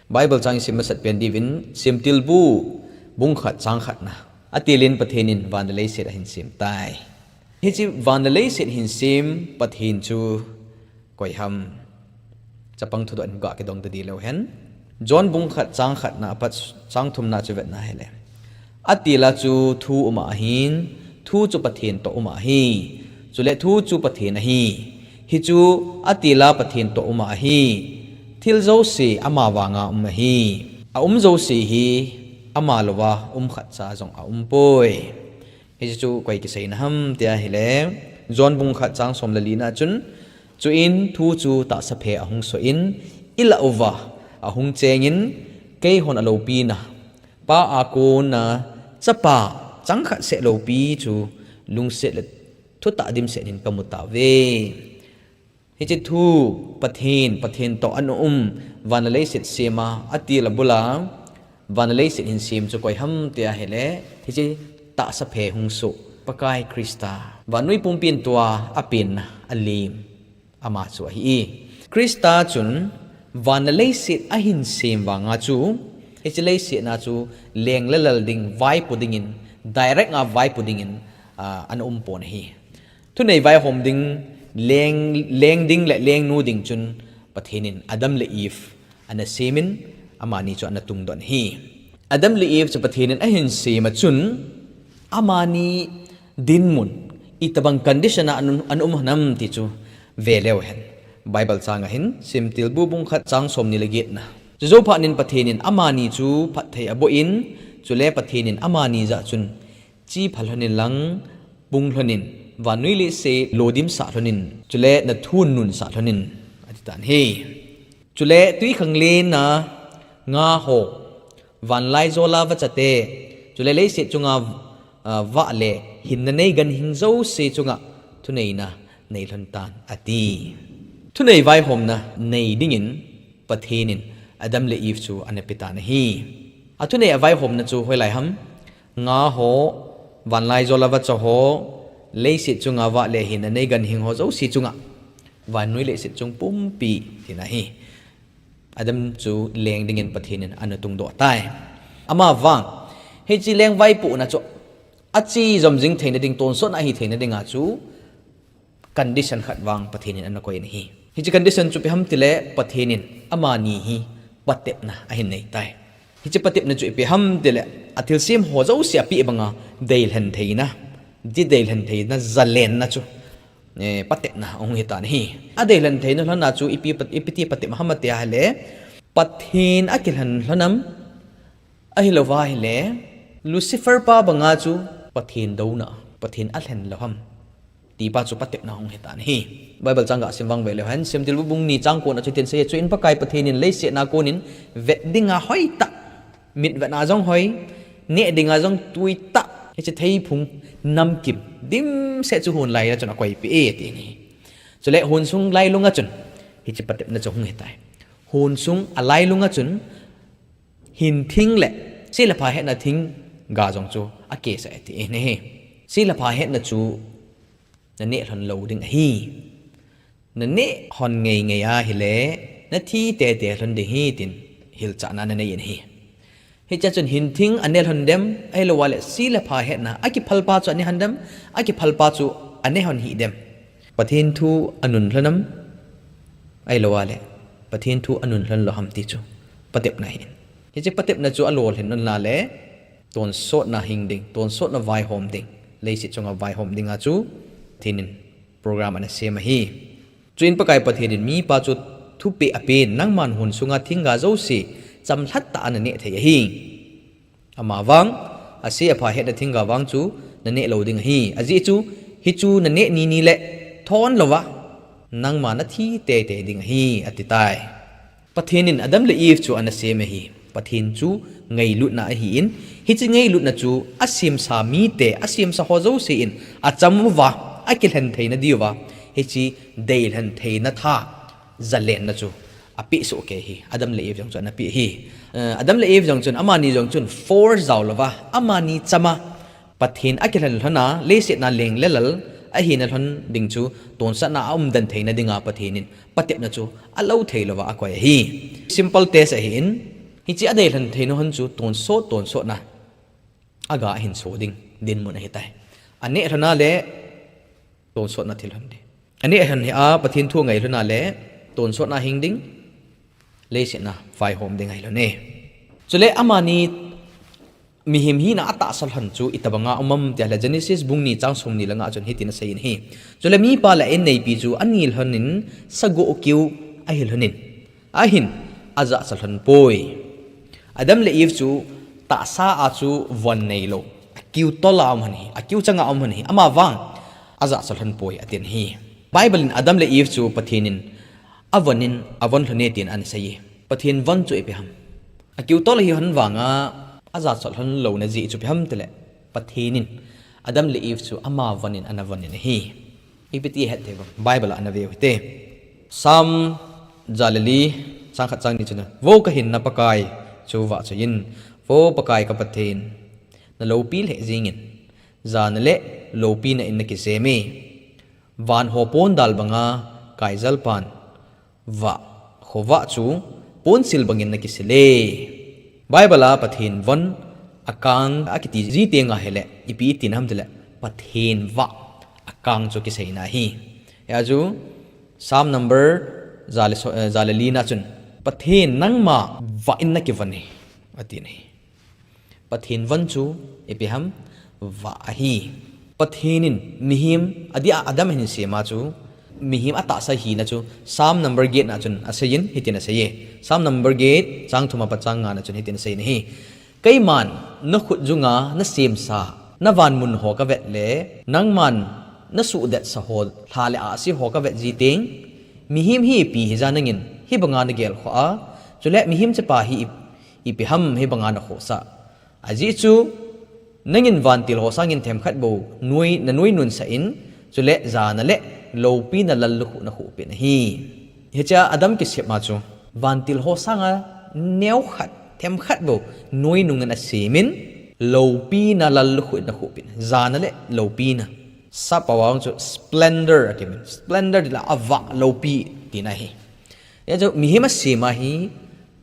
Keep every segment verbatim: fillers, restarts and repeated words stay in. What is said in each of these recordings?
Bible chang isim masat pen diuvin, Semtilbu bung khat chang khatna. Atilin Pathen in van le leiset ahin sem tai. Hiche van le leiset hin sem Pathen chu koi ham? Chapang thudoh in ga kidong ta di leu hen. John bung khat chang khatna apat chang thumna chu vetna hile. Atila chu thu um ahin, thu chu Pathen toh um ahi. Chule thu chu Pathen ahi. Hichu atila Pathen toh um ahi. Thil jouse ama vanga um ahi. Aum jouse hi ama louva um khatcha jong aumpoi. Hichu koi kiseina ham tia hile, John bung khat chang som le lina chun, chuin thu chu tahsa phe ahung soh in, ilah uva ahung chengin, keihon aloupina, Pa a kona Chapa chang khat seh loupi chu lungset le thutah dimset in kamu tauve. Hiche thu Pathen, Pathen toh ana um, van le leiset sema, atil abula van le leiset hin sem chu koi ham tia hile, hiche tahsa phe hung soh Pakai Christa vannoi pumpin tua apenna alim ama chu ahi. Christa chun van le leiset ahin sem vanga chu, hiche leiset na chu leng le lal ding, vaipo dingin, direct a vaipo dingin, ah, ana um pon ahi. Thunei vaihom ding, leng, leng ding le lengnu ding chun Pathen in Adam le Eve ana semin, amani chu ana tungdoh in ahi. Adam le Eve chu Pathen in ahin sem a chun, amani dinmun, itobang condition a ana, ana um ham ti chu ve leu hen. Bible chang ahin, Semtilbu bung khat chang som ni le getna. Chujou phat in Pathen in amani chu phatthei aboh in, chule Pathen in amani jah chun, chi pha lhonin lang, pung lhonin, vannoi leiset lodimsah lhonin, chule nathun nunsah lhonin, ati tan ahi. Chule twikhanglen a nga ho, vanlaijol a vachate, chule leiset chunga, ah, vah le hinna nei ganhing jouse chunga thuneina nei lhon tan, ati. Thunei vaihomna nei dingin Pathen in Adam le Eve chu ana pe tan ahi. Athunei a vaihomna chu hoilai ham? Nga ho, vanlaijol a vacha ho, leiset chunga vah le hinna nei ganhing ho jouse chunga, vannoi leiset chung pumpi tina ahi. Adam chu leng dingin Pathen in ana tungdoh tai. Amavang, hiche leng vaipohna chu ache jom jing theina ding, tonsotna ahi theina dinga chu condition khat vang Pathen in ana koi in ahi. Hiche condition chu ipi ham tile Pathen in amani hi patepna ahin nei tai. Hiche patepna chu ipi ham tile athilsem ho jouse apeh banga deilhen theina, ti deilhen theina, zalenna chu, eh, patepna ahung hitan ahi. Adeilhen theina lhona chu ipi pat-, ipi ti patep ham tia hile, Pathen akilhen lhon am, ahilouva hile, Lucifer pa banga chu Pathen douna, Pathen alhen lou ham, ti pa chu patepna hung hitan ahi. Bible chang ga sim vang ve leu hen, Semtilbu bung ni chang kona chu hitin asei, chuin Pakai Pathen in leiset na konin vet dinga hoitah, mitvetna jong hoi, neh dinga jong tuitah, hiche theiphung namkim dimset chu hon laia chun akoipeh e, ati ahi. Chule hon sung lailunga chun hiche patepna chu hung hitai. Hon sung alailunga chun hinthing le se le pha hetna thingga jong chu akesah e, ati ahi. Se le pha hetna chu naneh lhon lou ding ahi. Naneh lhon ngeingei ahile, nathi teitei lhon ding ahi, tin hilchahna ana nei in ahi. Hichea chun hinthing aneh lhon dem, ahilouleh se le pha hetna, akiphal pa chu aneh lhon dem, akiphal pa chu aneh lhon hih dem. Pathen thu anun lhon am, ahilouleh Pathen thu anun lhon lou ham ti chu patepna ahin. Hiche patepna chu alolhin lhon le, tonsotna hing ding, tonsotna vaihom ding, leiset chunga vaihom dinga chu Pathen in program ana sem ahi. Chuin Pakai Pathen in mipa chu thupeh apen, nangman hon sunga thingga jouse chamlhat tah a naneh thei ahi. Amavang, ase apha hetna thingga vang chu naneh lou ding ahi. Ajeh chu, hichu naneh nini le thon louva, nangma nathi teitei ding ahi, ati tai. Pathen in Adam le Eve chu ana sem ahi. Pathen chu ngailutna ahin, hiche ngailutna chu asemsa mite, asemsa ho jouse in acham uva, akilhen theina diuva, hiche deilhen theina tha, zalenna chu apeh soh kei ahi. Adam le Eve jong chu ana peh ahi. Eh, Adam le Eve jong chun, amani jong chun force jao louva, amani chama, Pathen akilhen lhona, leiset na leng le lal ahina lhon ding chu tonsotna aumden theina dinga Pathen in patepna chu alou thei louva akoi ahi. Simple test ahin, Hiche adei lhon theina hon chu tonsot, tonsotna aga ahin so ding dinmun ahitai. Aneh lhona le tonsotna thil hon ding. Aneh lhon hi a Pathen thu ngai lhona le tonsotna hing ding, leiset a vaihom ding ahi lhon e. Chule amani mihem hina atahsa lhon chu itobanga um am tia le Genesis bung ni chang som ni langa chun hitin asei in ahi. Chule mipa le a inneipi chu ani lhon in sagoh keu ahi lhon in, ahin ajahcha lhon poi. Adam le Eve chu tahsa a chu von neilou, akeu tol a um lhon ahi, akeu chang a um lhon ahi, ama vang ajahcha lhon poi atin ahi. Bible in Adam le Eve chu Pathen in avon in, avon lhon e tin ana sei e. Pathen von chu ipi ham? Akeu tol ahi lhon vanga ajahcha lhon louna jeh chu ipi ham tile, Pathen in Adam le Eve chu ama von in ana von in ahi. Ipi ti het thei uvem? Bible a ana ve u hite. Psalm ja le li, chang khat chang ni chun, Vo kahinna Pakai chu vahchoi in, Vo Pakai ka Pathen, na loupi lheh jeng in, jana le loupina in na kisem e. Van ho pondal banga kaijalpan vah, khovah chu ponsil bangin na kisil e. Bible a Pathen von akang akiti ji teng ahile, ipi tina ham tile, Pathen vah akang chu kiseina ahi. Hia chu Psalm number ja le so-, eh, ja le li na chun, Pathen nangma vah in na kivon e, atin ahi. Pathen von chu ipi ham? Vah ahi. Pathen in mihem, adeh a Adam ahin sem a chu, mihem atahsa hina chu, Psalm number get na chun asei in, hitin asei e. Psalm number get, chang thum apat chang nga na chun hitin asei in ahi. Keiman na khut junga na semsa, na van mun ho ka vet le, nangman na suhdetsa ho, lha le ahsi ho ka vet ji teng, mihem hi ipi hija nangin hibanga na gelkhoh a, chule mihem chepa hi ip-, ipi ham hibanga na khohsah. Ajeh chu, nangin vantil ho sangin themkhat bou nuai, na nuai nunsah in, chule jana le loupina lallukhuh na khuhpeh in ahi. Hichea Adam kisem a chu, vantil ho sanga neokhat, themkhat bou nuai nungin asem in, loupina lallukhuh in akhuhpeh in, jana le loupina. Sap a vang chu splendor akimin. Splendor tile avah loupi tina ahi. Hia chu mihem asem a hi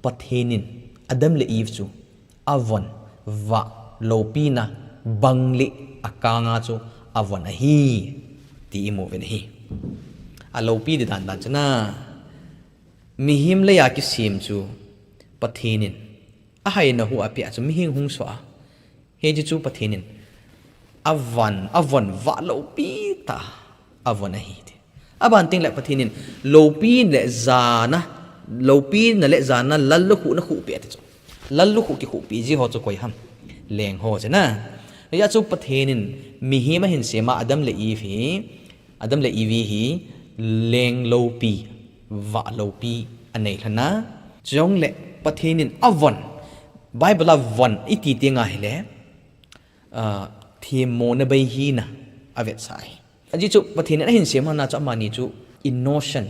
Pathen in Adam le Eve chu avon, vah, loupina, bang le akanga chu avon ahi, ti imu uvin ahi. Aloupi di dan dan chu na. Mihem leiya kisem chu Pathen in ahaina hu apeh a chu mihem hung soh a. Hiche chu Pathen in avon, avon vah loupi tah avon ahi ti. Aban teng le Pathen in loupi le jana, loupina le jana lallukhuh na khuhpeh ati chu. Lallukhuh kikhuhpeh ji ho chu koi ham? Leng ho chu na. Hia chu Pathen in mihem ahin sem a Adam le Eve hi, Adam le Eve hi leng loupi, vah loupi anei lhon a. Chujongle Pathen in avon, Bible a von iti teng ahile, ah, themmona bei hina avetsah ahi. Ajeh chu Pathen in ahin sem lhon a chu amani chu innocent,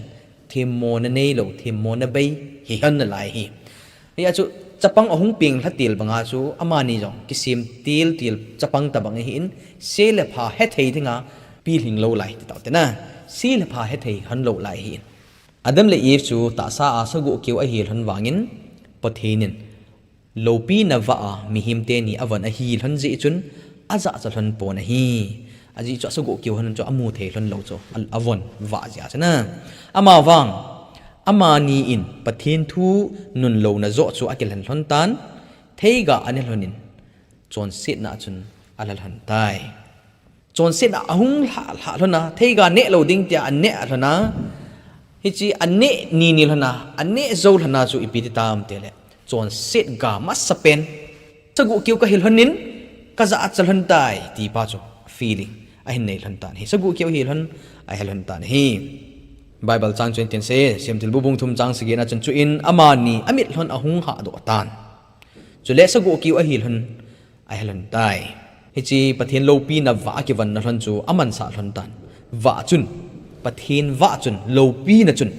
themmona neilou, themmona bei hi lhon nalai ahi. Hia chu chapang ahung peng lha til banga chu amani jong kisem til til chapang tobang ahin, se le pha hethei dinga pilhing lou lai ti tao te na. Se le pha hethei lhon lou lai ahin. Adam le Eve chu tahsa a sagoh keu ahi lhon vangin Pathen in loupina vah a mihem teni avon ahi lhon jeh chun ajahcha lhon pon ahi. Ajeh chu asagoh keu lhon chu amu thei lhon lou chu, a, avon vah jeh a chu na. Amavang, amani in Pathen thu nunlouna joh chu akilhen lhon tan, theiga ane lhon in chonsetna a chun alha lhon tai. Chonsetna ahung lha, lha lhon a, theiga neh lou ding tia aneh lhon a. Hiche aneh ni ni lhon a, aneh jou lhon a chu ipi ti tam tile, chonset ga masapen, sagoh keu kahi lhon in, kajahcha lhon tai, ti pa chu feeling ahin nei lhon tan ahi. Sagoh keu hi lhon, ahe lhon tan ahi. Bible chang chun hitin asei, Semtilbu bung thum chang sagi na chun, chuin amani amit lhon ahung hahdoh tan. Chule sagoh keu ahi lhon, ahe lhon tai. Hiche Pathen loupina vah akivon na lhon chu amansah lhon tan. Vah chun, Pathen vah chun, loupina chun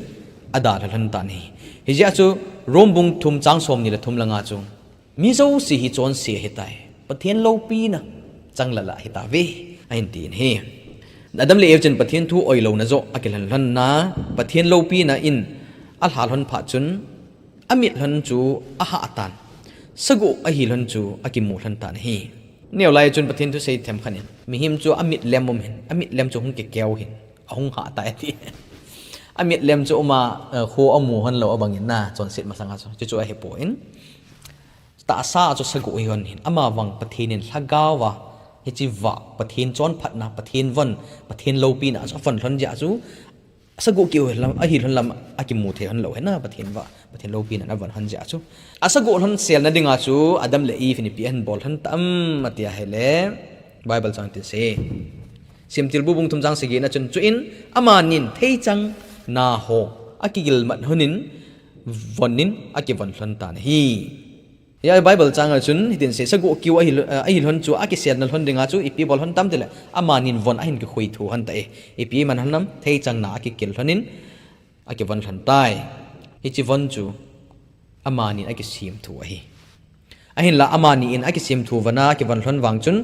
adalha lhon tan ahi. Hijeh a chu Rome bung thum chang som ni le thum langa chu, mi jouse hi chonse ahitai. Pathen loupina changlal a ahitauve, ahin tin ahi. Adam le Eve chun Pathen thu oilouna joh akilhen lhon na, Pathen loupina in alha lhon phat chun, amit lhon chu ahah tan. Sagoh ahi lhon chu akimu lhon tan ahi. Neo lai chun Pathen thu sei themkhat in, mihem chu amitlem um hin, amitlem chu hung kikeu hin, ahung hah tai ati. Amitlem chu uma, eh, kho amu hon lou abang in na, chonset masanga chu, chuchu ahipoi. Tahsa a chu sagoh hi hon hin, amavang Pathen in lhagao a, hiche vah, Pathen chonphatna, Pathen von, Pathen loupina chu avon lhon jeh chu, sagoh keu lam, ahi lhon lam akimu thei hon lou hi na, Pathen vah, Pathen loupina avon lhon jeh chu. Asagoh lhon selna dinga chu Adam le Eve in ipi ahin bol lhon tam ati ahile, Bible chang tin sei. Semtilbu bung thum chang sagi na chun, chuin amanin theichang na ho akigil mat lhon in, von in akivon lhon tan ahi. Hiche Bible chang a chun hitin sei, sagoh keu ahi lhon, eh, ahi lhon chu akiselna lhon dinga chu ipi bol lhon tam tile, amanin von ahin kikhui thu lhon tai. Ipi man lhon ham, theichang na akikil lhon in akivon lhon tai. Hiche von chu amanin akisem thu ahi. Ahinla amani in akisem thu von a akivon lhon vang chun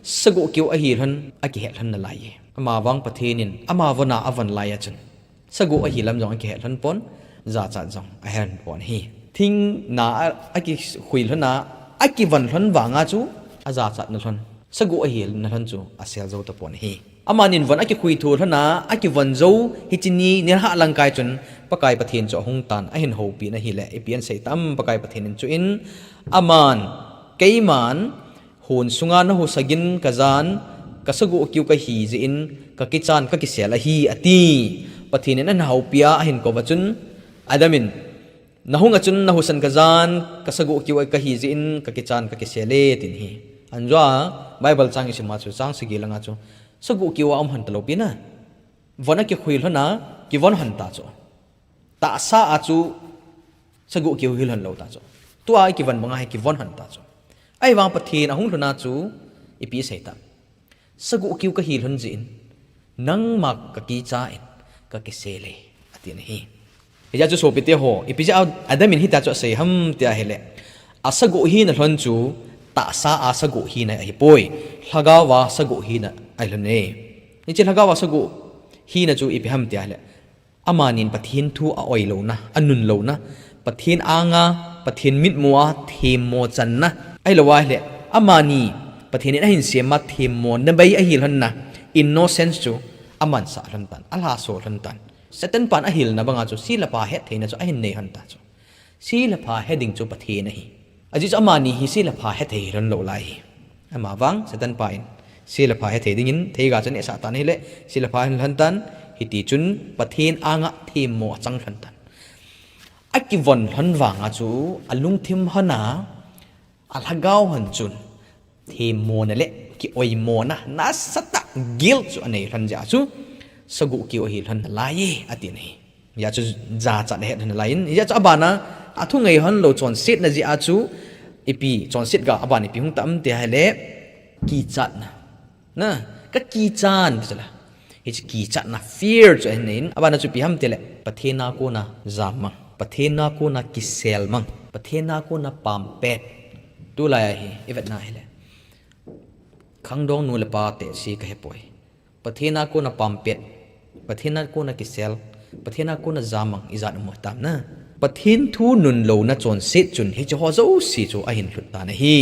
sagoh keu ahi lhon akihet lhon nalai. Amavang Pathen in ama von a avon lai a chun sagoh ahi lam jong akihet lhon pon, jachat jong ahet lhon pon ahi. Thing na a, akikhui lhon a, akivon lhon vang a chu ajachat na lhon, sagoh ahi na lhon chu asel jou tapon ahi. Amanin von akikhui thu lhon a, akivon jou hiche ni nilhah lang kai chun Pakai Pathen chu ahung tan, ahin houpi na hile, ipi asei tam Pakai Pathen in, chuin aman, keiman, hon sunga nahusa gin kajan, kasagoh keu kahi jeh in, kakichan kakisel ahi, ati. Pathen in ahin houpi a, ahin kou a chun, Adam in, nahung a chun nahusa kajan, kasagoh keu kahi jeh in, kakichan kakisel e, tin ahi. Anjoa, Bible chang isim a chu, chang sagi langa chu, sagoh keu a um hon talou pi na. Von akikhui lhon a, kivon lhon ta chu. Tahsa a chu sagoh keu hi lhon lou ta chu. Tua ikivon banga hi kivon lhon ta chu. Ahivang Pathen ahung lhon a chu ipi asei tam. Sagoh keu kahi lhon jeh in, nangma kakicha in, kakisel e, ati na ahi. Hijeh a chu sopite ho, ipi jeh a Adam in hitia chu asei ham tia ahile, asagoh hina lhon chu, tahsa a sagoh hina ahipoi, lhagao a sagoh hina ahi lhon e. Hiche lhagao a sagoh hina chu ipi ham tia ahile, amanin Pathen thu a-oi louna, anun louna, Pathen anga, Pathen mitmu a themmo channa, ahilou ahile, amani Pathen in ahin sem a themmo na bei ahi lhon na, innocence chu amansah lhon tan, alhaso lhon tan. Satan pan ahilna banga chu se le pha hettheina chu ahin nei lhon ta chu. Se le pha he ding chu Pathen ahi. Ajeh chu amani hi se le pha hethei hi lhon lou lai hi. Amavang, Satan pa in se le pha hethei dingin theiga chu anehsah tan ahile, se le pha ahin lhon tan, hiti chun Pathen anga themmo achang lhon tan. Akivon lhon vanga chu alungthim lhon a, alhagao lhon chun themmona le kioimona nasatah guilt chu anei lhon jeh a chu sagoh keu ahi lhon nalai e, ati na ahi. Hijeh a chu jachat ahet lhon nalai in, hijeh a chu abana, athungai lhon lou chonsetna jeh a chu ipi, chonset ga abana ipi hung tam tia ahile, kichatna. Na, kakichan, ti chu la. Hiche kichatna, fear chu ahin nei in, abana chu ipi ham tile, Pathen a kona jammang, Pathen a kona kiselmang, Pathen a kona pampet. Tulai a hi, ivetna ahile, khangdong nu le pa te si kahepoi. Pathen a kona pampet, Pathen a kona kisel, Pathen a kona jammang ijat um tam na. Pathen thu nun louna chonset chun hiche ho jouse chu ahin lhut tan ahi.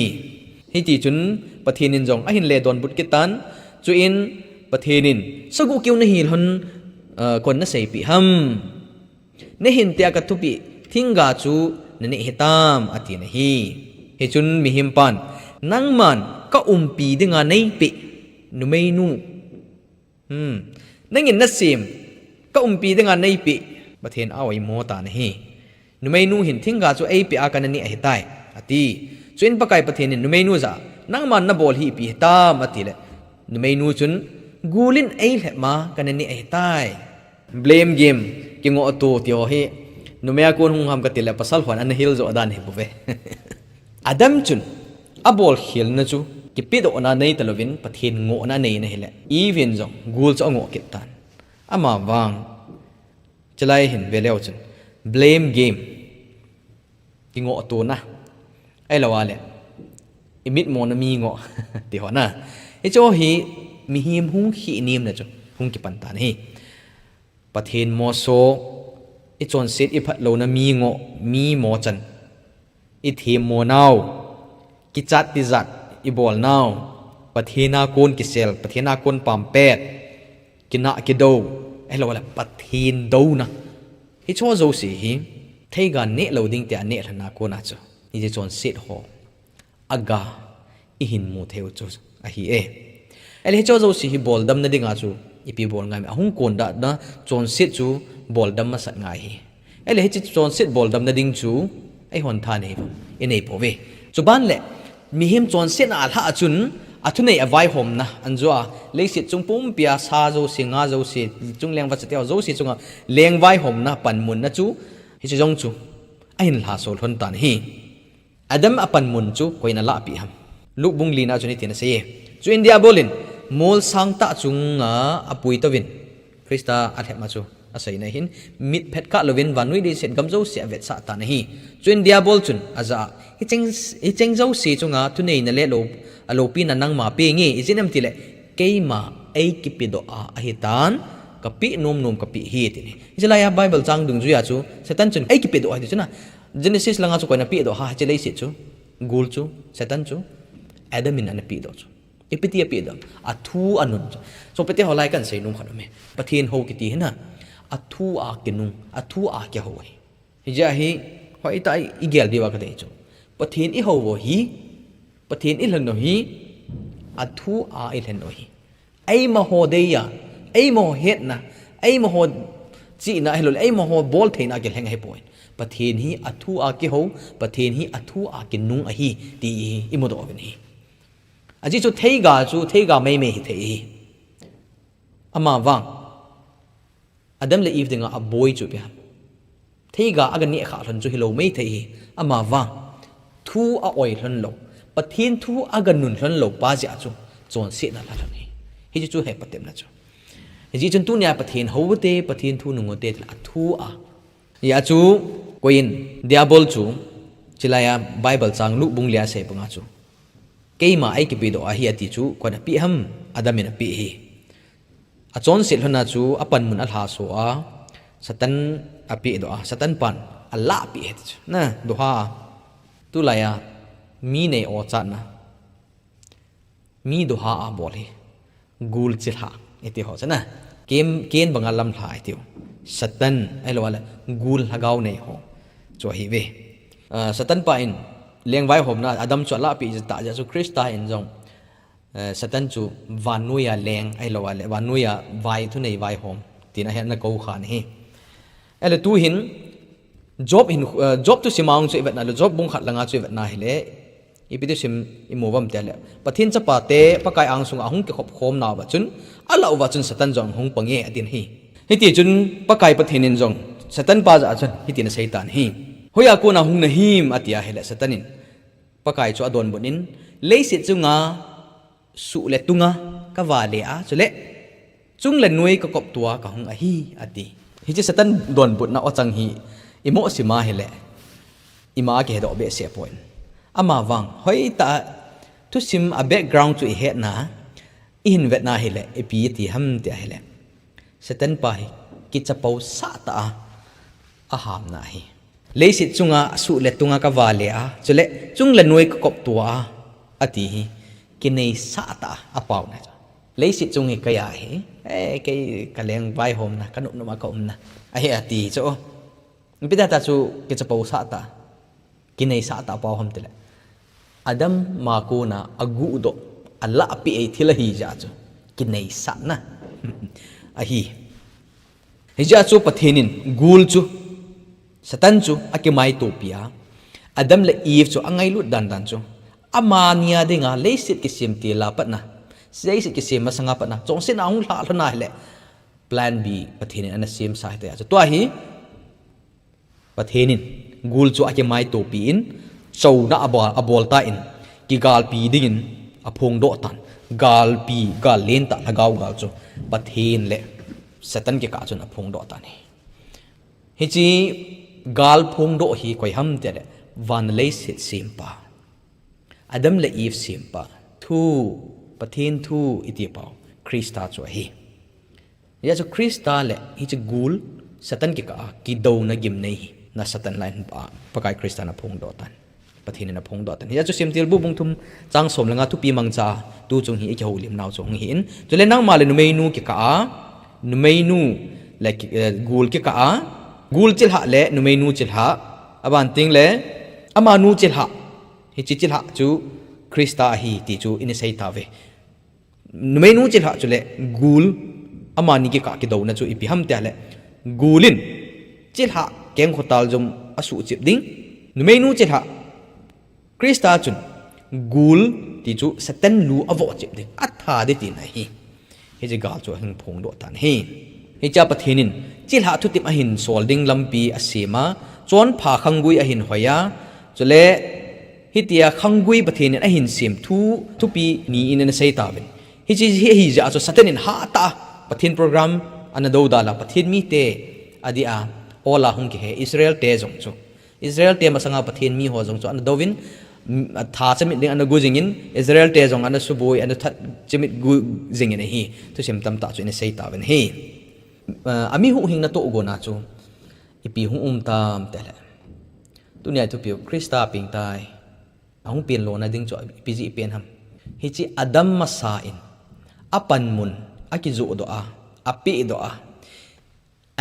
Hiti chun Pathen in jong ahin le donbut kit tan, chuin Pathen in, sagoh keu nahi lhon, ah, kon naseipeh ham. Nahin tia kathupeh thingga chu naneh hitam, ati na ahi. Hichun mihem pan, nangman kaumpi dinga neipeh numeinu. Hmm. Nangin nasem, kaumpi dinga neipeh, Pathen a oimo tan ahi. Numeinu hin thingga chu eipeh a kana neh ahitai, ati. Chuin Pakai Pathen in numeinu jah a, nangman nabol hi ipi hitam, atile, numeinu chun, gul in eilhep ma kana neh ahitai. Blame game, kingoh to ti ho hi, numei a kon hung ham katile, pasal hon ana hil jo dan hi bouve. Adam chun, abolkhelna chu, kipedohna nei talouvin, Pathen ngohna anei na ahile, Eve in jong, gul chu angoh kit tan. Amavang, chulai hin veleu chun, blame game, kingoh tona, ahilou le, imitmona mi ngoh, ti ho na. Hiche ho hi, mihem hung khihnemna chu, hung kipan tan ahi. Pathen moso, ichonset iphatlouna mi ngoh, mi mochan, ithemmo nau, kichat tijat ibol nau, Pathen a kon kisel, Pathen a kon pampet, kinah kido, ahilouleh Pathen douna. Hicheho jouse hi theiga neh lou ding tia neh lhon a kona chu hiche chonset ho aga ihin mu thei u chu ahi e. Ahile hicheho jouse hi boldamna dinga chu ipi bol ngai em? Ahung kon dahna chonset chu boldam masat ngai hi. Ahile hiche chonset boldamna ding chu eihon tha nei, inei pouve. Chuban le mihem chonsetna alhah a chun athunei avaihomna anjoa, leiset chung pumpia sa jouse, nga jouse, chungleng vachate ho jouse chunga leng vaihomna panmunna chu hiche jong chu ahin lhaso lhon tan ahi. Adam a panmun chu koiyin alahpeh ham? Luke bung lina chun hitin asei e. Chuin Diabol in molsang tah chunga apui touvin, Christa alhep ma chu aseina hin, mitphet kah louvin vannoi leiset gam jouse avetsah tan ahi. Chuin Diabol chun ajah a, hicheng, hicheng jouse chunga thuneina le lou, aloupina nangma penge, ijeh inem itile keima eikipedoh a ahitan, kapeh nomnom kapeh ahi, ati ahi. Hiche laiya Bible chang dungjuiya chu Satan chun eikipedoh a ati chuna, Genesis langa chu koiyin apehdoh ham hiche leiset chu, gul chu, Satan chu, Adam in ana pehdoh chu. Ipi ti apehdoh? Athu anun chu. Sopite ho, lai kahin seinom khat aume. Pathen hou kiti hi na, athu a kinung, athu a kihou ahi. Hijeh a hi hoitah a igel diuva kadei chu, Pathen ihou u hi, Pathen ilhen u hi, athu a ilhen u ahi. Eimaho deiya, eimaho hetna, eimaho chihna ahilouleh eimaho boltheina a kilheng ahipoi. Pathen hi athu a kihou, Pathen hi athu a kinung ahi ti hi imudoh uvin ahi. Ajeh chu theiga chu theiga meimei hithei ahi. Amavang Adam le Eve dinga aboi chu ipi ham? Theiga aga nehkhah lhon chu hilou maithei ahi. Amavang thu a-oi lhon lou, Pathen thu aga nun lhon lou pa jeh a chu chonsetna alha lhon ahi. Hiche chu hepatepna chu. Hijeh chun tunia Pathen hou ute, Pathen thu nung ute tile athu a. Hijeh a chu koiyin Diabol chu, hiche laiya Bible chang Luke bung lia asei banga chu, keima eikipedoh ahi ati chu koiyin apeh ham? Adam in apeh ahi. Achonset lhona chu apanmun alhaso a, Satan apehdoh a, Satan pan alahpeh ahi ti chu. Na, doha a. Tulaiya mi nei-o chatna, mi doha a bol hi gul chilhah iti ho chu na. Ken, Ken banga lamlha itiu, Satan, ahilouleh gul lhagao nei ho chu ahiuve. Ah, Satan pa in leng vaihomna Adam chu alahpeh tah jeh chu Christa in jong, eh, Satan chu vannoiya leng ahilouleh vannoiya vai, thunei vaihom tin ahin ana koukhan ahi. Ahile tuhin Job hin, eh, Job thusim a hung chu ivetna le, Job bung khat langa chu ivetna hile, ipi thusim imu uvam itile, Pathen chapate Pakai angsunga ahung kikhop khomnauva chun, alah uva chun Satan jong ahung pange atin ahi. Hitichun Pakai Pathen in jong Satan pa jah a chun hitin aseitan ahi. Hoiya kona hung nahim ati ahile, Satan in Pakai chu adonbut in, leiset chunga suh le tunga kavale a, chule chung le noi kakoptoa kahung ahi, ati. Hiche Satan donbutna ochang hi imoh sim a hile, ima a kihedoh behseh poi. Amavang hoitah a thusim a background chu ihetna, ihin vetna hile, ipi iti ham tia hile, Satan pa hi kichapousah tah a ahamna ahi. Leiset chunga suh le tunga kavale a, chule chung le noi kakoptoa, ati hi kineisah tah a apaona chu. Leiset chung hi keiya ahi, eh, kei kaleng vaihomna, kanopnop a kaumna ahi ati chu. Ipi dia chu kichapousah tah, kineisah tah a apao ham itile, Adam a kona aguhdoh, alahpeh thil ahi jeh a chu kineisahna ahi. Hijeh a chu Pathen in gul chu, Satan chu akimaitopi a, Adam le Eve chu angailut dandan chu, amani a dinga leiset kisem tila patna, leiset kisem masanga patna, chonsetna ahung lhah lhon ahile, plan B Pathen in ana semsa ahitai a chu. Tua hi Pathen in gul chu akimaitopi in, chouna abol, abol tan, kigalpi dingin aphongdoh tan, galpi, gal lentah lhagao gal chu Pathen le Satan kikah chun aphongdoh tan ahi. Hiche gal phongdoh hi koi ham itile, van leiset sempa, Adam le Eve sempa, thu, Pathen thu iti pau Christa chu ahi. Hijeh a chu Christa le hiche gul Satan kikah a kidouna gimnei hi, na Satan lah in, ah, Pakai Christa in aphongdoh tan. Pathen in aphongdoh tan. Hijeh chun Semtilbu bung thum chang som le nga thupi mangcha a tu chung hi ikihoulim nau chu hung hi in. Chule nangma le numeinu kikah a, numeinu le ki, eh, gul kikah a, gul chilhah le numeinu chilhah, aban teng le amanu chilhah. Hiche chilhah chu Christa ahi ti chu ina sei tauve. Numeinu chilhah chule gul, amani kikah kidouna chu ipi ham tia le, gul in chilhah kengkhotal jom asuhchip ding. Numeinu chilhah Christa chun gul ti chu Satan lu avohchip ding, atha ding tina ahi. Hiche gal chu ahung phongdoh tan ahi. Hichea Pathen in chilhah thutep ahin sol ding lampi asem a, chonpha khanggui ahin hoi a, chule hitia khanggui Pathen in ahin sem thu, thupi ni in ana sei tauvin. Hiche hi, hijeh a chu Satan in hatah a Pathen program ana dodal a, Pathen mite adeh a, ol a hung kihe Israel te jong chu. Israel te masanga Pathen mi ho jong chu ana douvin, mm, atha chemit ding ana gu jingin, Israel te jong ana suboi, ana that chemit gu jingin ahi. Thusim tamtah chu ina sei tauvin ahi. Ah, ami huhhingna tohgon a chu ipi hung um tam tile, tunia thupiu Christa pengtai. Ahung pen lona ding chu ipi jeh pen ham? Hiche Adam masa in apanmun akijohdoh a, apehdoh a,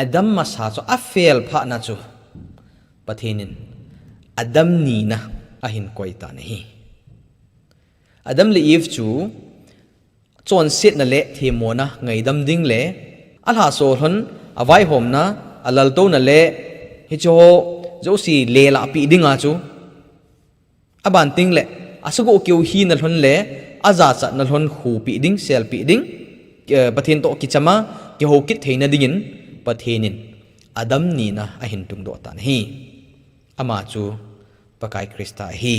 Adam masa chu afel phatna chu Pathen in Adam nina ahin koi tan ahi. Adam le Eve chu chonsetna le themmona ngaidam ding le alhaso lhon, avaihomna, alaltouna le hiche ho jouse lelahpeh dinga chu, aban teng le asagoh keu hina lhon le ajachatna lhon khupeh ding, selpeh ding, eh, Pathen toh kichama kihou kit theina dingin Pathen in Adam nina ahin tungdoh tan ahi. Ama chu Pakai Christa ahi.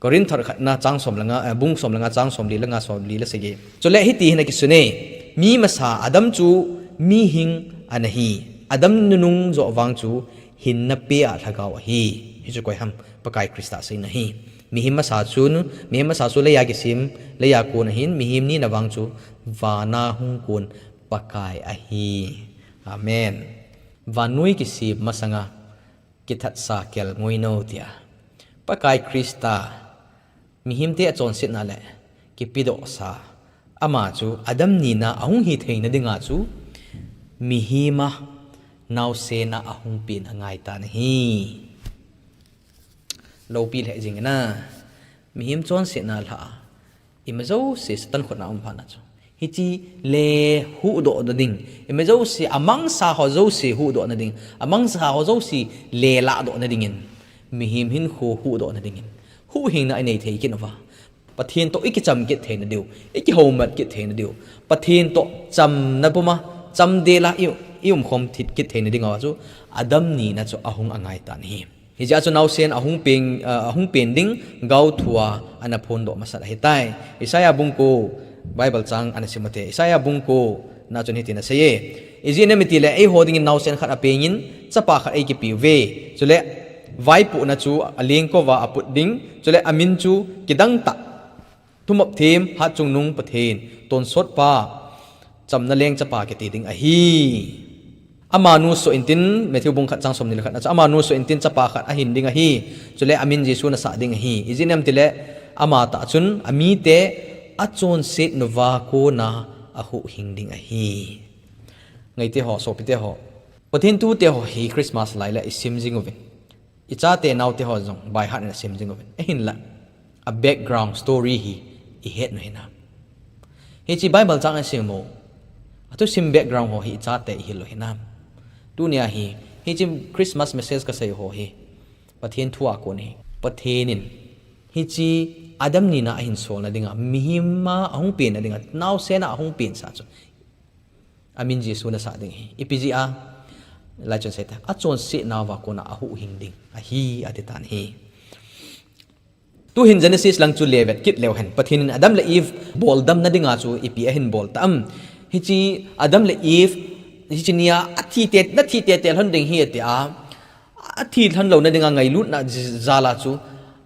Korinth thot khatna chang som le nga, eh, bung som le nga chang somli le nga, somli le sagi. Chule hiti hin akisun e, mi masa Adam chu mihing ana hi. Adam nunung joh vang chu hinna pe a lhagao ahi. Hichu koi ham? Pakai Christa aseina ahi. Mihem masa chu, mihem masa chu leiya kisem, leiya kon ahin, mihem nina vang chu vana hung kon Pakai ahi. Amen. Vannoi kisem masanga kithatsa kelngoi nou tia Pakai Christa mihemte achonsetna le kipedohsa, ama chu Adam nina ahung hi theina dinga chu mihem a naosen a ahung pen angai tan ahi. Loupi lheh jing in a, mihem chonsetna lhah a ima jouse Satan khut a um phatna chu, hiche le huhdohna ding, ima jouse, amangsa ho jouse huhdohna ding, amangsa ho jouse lelahdohna dingin, mihem hinkho huhdohna dingin huhhingna inei thei kit uva, Pathen toh ikicham kit theina diu, ikihoumat kit theina diu, Pathen toh chamna puma chamdel a i, i umkhom thei kit theina dinga chu Adam nina chu ahung angai tan ahi. Hijeh a chu naosen ahung pen, ah, ahung pen ding gaothua ana phondoh masat ahitai. Isaiah bung ko, Bible chang ana sim ute. Isaiah bung ko na chun hitin asei e, ijeh inem itile eiho dingin naosen khat apengin, chapa khat eikipeuve. Chule vaipohna chu alengkouva aput ding. Chule amin chu kidangtah, thumop them, hatchungnung Pathen, tonsotpa, chamna lengchapa kiti ding ahi. Amanu soh intin, Matthew bung khat chang somni le khat na chu, amanu soh intin chapa khat ahin ding ahi. Chule amin Jesu nasah ding ahi. Ijeh inem itile amatah chun amite achonset nouva kona ahuhhing ding ahi. Ngaite ho, sopite ho, Pathen thute ho hi Christmas lai le isim jing uvin. Ichate naote ho jong by heart in asim jing uvin. Ahinla, a background story hi ihet u hinam? Hiche Bible chang asim u, athusim background ho hi ichate ihil u hinam? Tunia hi, hiche Christmas message kasei ho hi Pathen thu a kon ahi. Pathen in hiche Adam nina ahin solna dinga, mihem a ahung penna dinga, naosen a ahung pensa chu amin Jesu nasah ding ahi. Ipi jeh a? Laichun seita, achonset nauva kona ahuhhing ding ahi, ati tan ahi. Tuhin Genesis lang chu le vet kit leu hen, Pathen in Adam le Eve boldamna dinga chu ipi ahin bol tam? Hiche Adam le Eve, hiche nia athi te, nathi tete lhon ding ahi, ati a, athi lhon louna dinga ngailutna jal a chu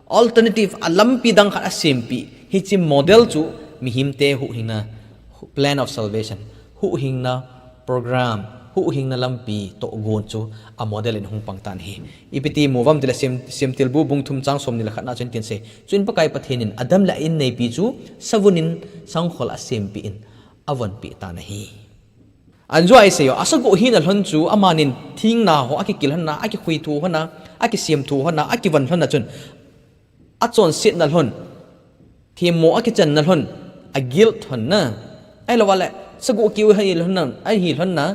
alternative, alampi dang khat asempeh. Hiche model chu mihemte huhhingna, plan of salvation, huhhingna program, Huhhingna lampi tohgon chu a model in hung pang tan ahi. Ipi ti mu uvem tile Sem, Semtilbu bung thum chang som ni le khat na chun tin asei. Chuin Pakai Pathen in Adam le a inneipi chu savun in sangkhol a sempeh in a vonpeh tan ahi. Anjua i sei u, a sagoh hina lhon chu amanin thingna ho a kikil lhon na, a kikhui thu lhon na, a kisem thu lhon na, a kivon lhon na chun a chonsetna lhon, themmo a kichanna lhon, a guilt lhon na, ahilou vale sagoh kiu ahi lhon na, ahi lhon na,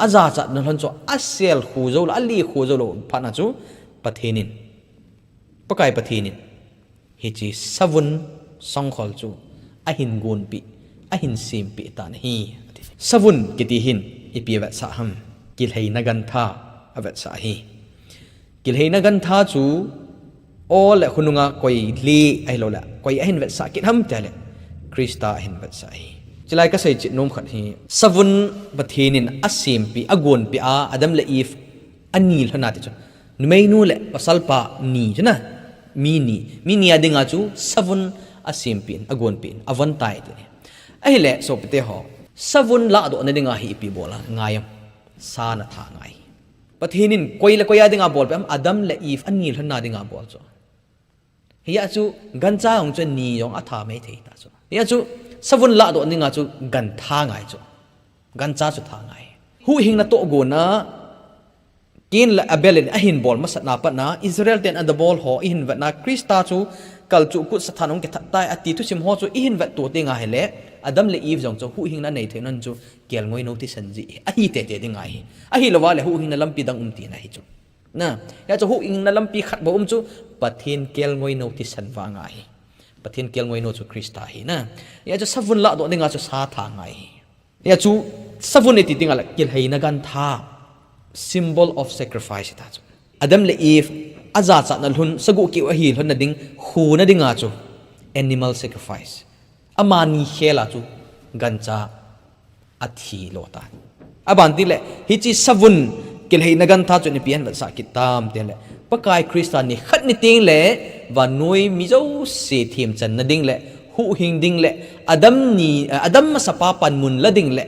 a jachatna lhon chu a sel khu jou lou, a li khu jou lou phat na chu Pathen in, Pakai Pathen in hiche savun sangkhol chu ahin gonpeh, ahin sempeh tan ahi, ati. Savun kiti hin ipi avetsah ham? Kilheina gantha avetsah ahi. Kilheina gantha chu o le khonunga koi le ahilou le koi ahin vetsah kit ham tile Christa ahin vetsah ahi. Chulai ka sei chet nom khat hi, savun Pathen in a sempeh, a gonpeh a Adam le Eve ani lhon na ti chu, numeinu le pasalpa ni chu na, mi ni, mi ni a dinga chu savun a sempeh in, a gonpeh in a von tai ti. Ahile sopite ho, savun lahdoh na dinga hi ipi bol a ngai am? Sa na tha ngai. Pathen in koi le koi a dinga abolpeh am? Adam le Eve ani lhon na dinga abol chu. Hia chu gancha jong chu ni jong a tha mai thei ta chu. Hia chu savun lahdoh na dinga chu gantha ngai chu. Gancha chu tha ngai. Huhhingna tohgon a Cain le Abel in ahin bol masat na pat na, Israel ten a dabol ho i hin vet na, Christa chu kal chu kut sathan hung kithat tai ati thusim ho chu i hin vet to teng ahile, Adam le Eve jong chu huhhingna nei thei nan chu kelngoi nou thisan jeh ahi tete ding ahi. Ahilou vale huhhingna lampi dang um tina hi chu. Na, hia chu huhhingna lampi khat bou um chu, Pathen kelngoi nou thisan vang ahi. Pathen kelngoi nou chu Christa ahi na. Hia chu savun lahdoh dinga chu sa tha ngai hi. Hia chu savun i ti dinga le kilheina gantha, symbol of sacrifice ta chu. Adam le Eve a jachatna lhon, sagoh kiu ahi lhon na ding, khu na dinga chu animal sacrifice. Amani khel a chu gancha a thi lo ta. Aban tile, hiche savun kilheina gantha chu ipi ahin vetsah kit tam tile, Pakai Christa ni khat ni teng le, vannoi mi jouse themchanna ding le, huhhing ding le, Adam ni, Adam masapa panmun la ding le,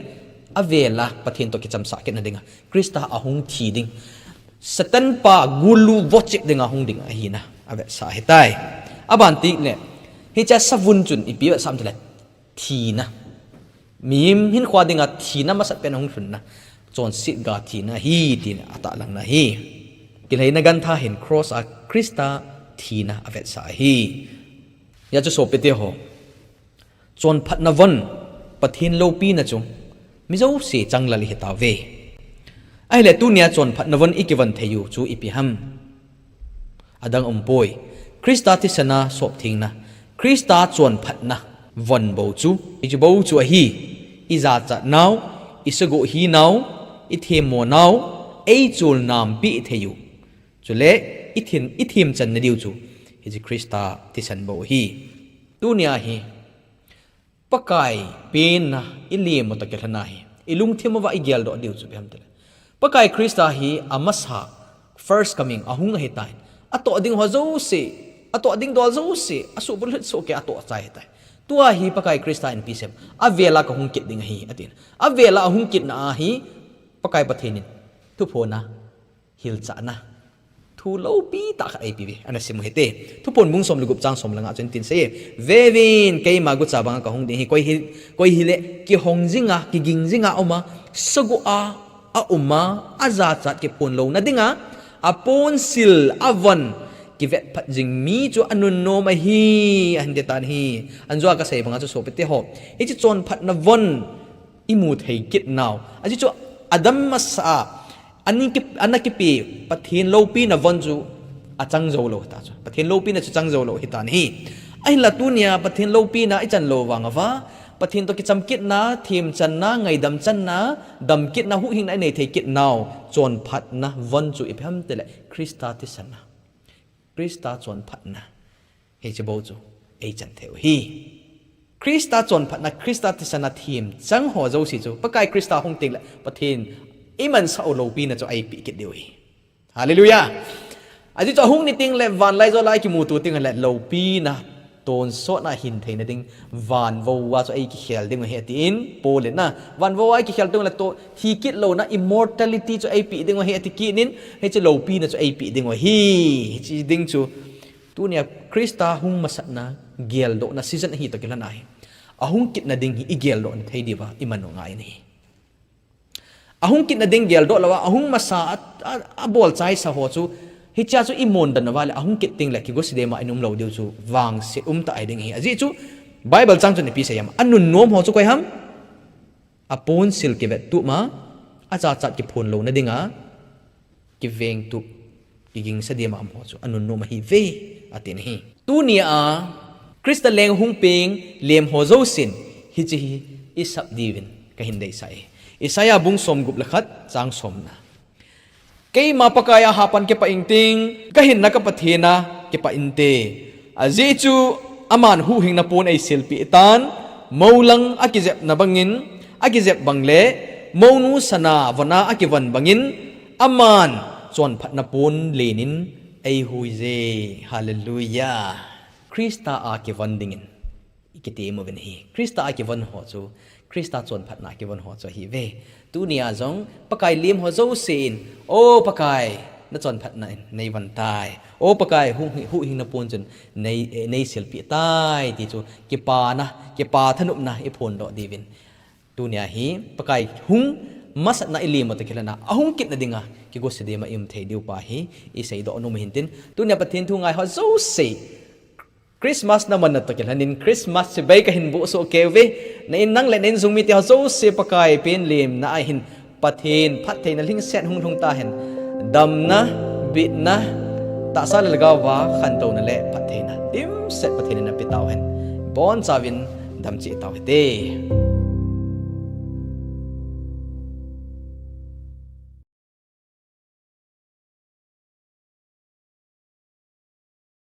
avel a Pathen to kichamsah kitna dinga Christa ahung thi ding. Satan pa gulu vochip dinga hung ding ahina avetsah ahitai. Aban tile, hiche savun chun ipi avetsah ham tile, thina. Mihem hinkho dinga thina masat pen ahung lhunna, chonset ga thina ahi, tina atahlang na ahi. Kilheina gantha hin cross a Christa thina avetsah ahi. Hia chu sopite ho, chonphatna von, Pathen loupina chu mi jouse changlal ihi tauve. Ahile tunia chonphatna von i kivon thei u chu ipi ham? Adang umpoi. Christa thisan a sop thengna, Christa chonphatna von bou chu, hiche bou chu ahi, i jachat nau, i sagoh hi nau, i themmo nau, ei chul nampi i thei u. Chule i them, i themchanna diu chu hiche Christa thisan bou ahi. Tunia hi Pakai penna i lem u toh kilhon a hi i lungthim uva i geldoh diu chu ipi ham tile, Pakai Christa hi amasa, first coming, ahung ahitai. Atoh ding ho jouse, atoh ding dol jouse, asuhbulhit soh kei a atoh chai ahitai. Tua hi Pakai Christa in ipi asei em? Avel a kahung kit ding ahi, atin. Avel a ahung kitna a hi Pakai Pathen in thuphon a hilchahna thu loupi tah khat eipe uve, ana sim u hite. Thuphon bung som le gup chang som le nga chun tin asei e, Veuvin, keima gucha banga kahung ding ahi, koi hi, koi hile kihong jinga, kiging jinga uma, sagoh a auma, ajachat kiphon louna dinga aponsil, avon kivetphat jing mi chu anunnom ahi, ahin ti tan ahi. Anjua kasei banga chu sopite ho, hiche chonphatna von imu thei kit nau, ajeh chu Adam masa a ana ki, ana kipe Pathen loupina von chu achang jou lou hita chu. Pathen loupina chu chang jou lou hitan ahi. Ahinla tunia Pathen loupina ichan lou vang uva, Pathen to kicham kitna, themchanna, ngaidam channa, dam kitna, huhhingna inei thei kit nau chonphatna von chu ipi ham tile, Christa thisan a, Christa chonphatna, hiche bou chu eichan thei u ahi. Christa chonphatna, Christa thisan a themchang ho jouse chu Pakai Christa hung tengle Pathen imansah u loupina chu eipeh kit diu ahi. Hallelujah. Ajeh chu ahung ni tengle vanlaijol a ikimuto tengle loupina Tonsot na hin theina ding, vanvo a chu ei kikhel ding u ahi atin, Paul in na, vanvo a ei kikhel ding le to, thi kit louna immortality chu ei pe ding u ahi ati kit in, hiche loupina chu ei pe ding u ahi, hiche ding chu, tunia Christa hung masatna, geldohna season ahi toh kilhon ahi. Ahung kitna ding hi i geldoh na thei diuva, i man u ngai in ahi. Ahung kitna ding geldoh louva, ahung masa a, a, a bolchaisa ho chu, hichea chu i mondan uva le, ahung kit ding le, kigosa dema in um lou diu chu, vangset um tah ahi ding ahi. Ajeh chu, Bible chang chun ipi asei em, anunnom ho chu koi ham? Aponsil kivettup ma, achatchat kiphon louna dinga, kivengtup, kigingsa dema um ho chu, anunnom ahi ve, atin ahi. Tunia, Christa leng hung peng, lem ho jousen, hiche hi, i sap diuvin, kahin deisah e. Isaiah bung somgup le khat, chang somna. Keima Pakai a hapan kipah ingting, kahinna ka Pathen a kipah inte. Ajeh chu aman huhhingna pon eisilpeh tan, moulang akijepna bangin, akijep bang le, mounu sana vona akivon bangin, aman chonphatna pon lenin eihuije. Hallelujah. Christa a kivon dingin. I kitem uvin ahi. Christa a kivon ho chu, Christa chonphatna a kivon ho chu ahi ve. Tunia jong, Pakai lem ho jousen, O Pakai, na chonphatna in nei von tai. O Pakai, hu, huhhingna pon chun nei, eh, nei silpeh tai, ti chu, kipana, kipa thanopna i phondoh diuvin. Tunia hi, Pakai hung masatna i lem u toh kilhon a, ahung kitna dinga, kigosa dema i um thei diu pa hi, i seidoh nom u hintin. Tunia Pathen thu ngai ho jouse, Christmas na man na toh kilhon in Christmas chibai kahin boh soh kei uve. Na in nang le na insung mite ho jouse Pakai pen lemna a hin Pathen phattheina lhingset hung lhung tahen. Damna, bitna, tahsa le lhagao a khantouna le phattheina dimset Pathen in napeh tauhen. Bonchauvin damcheh tau hite.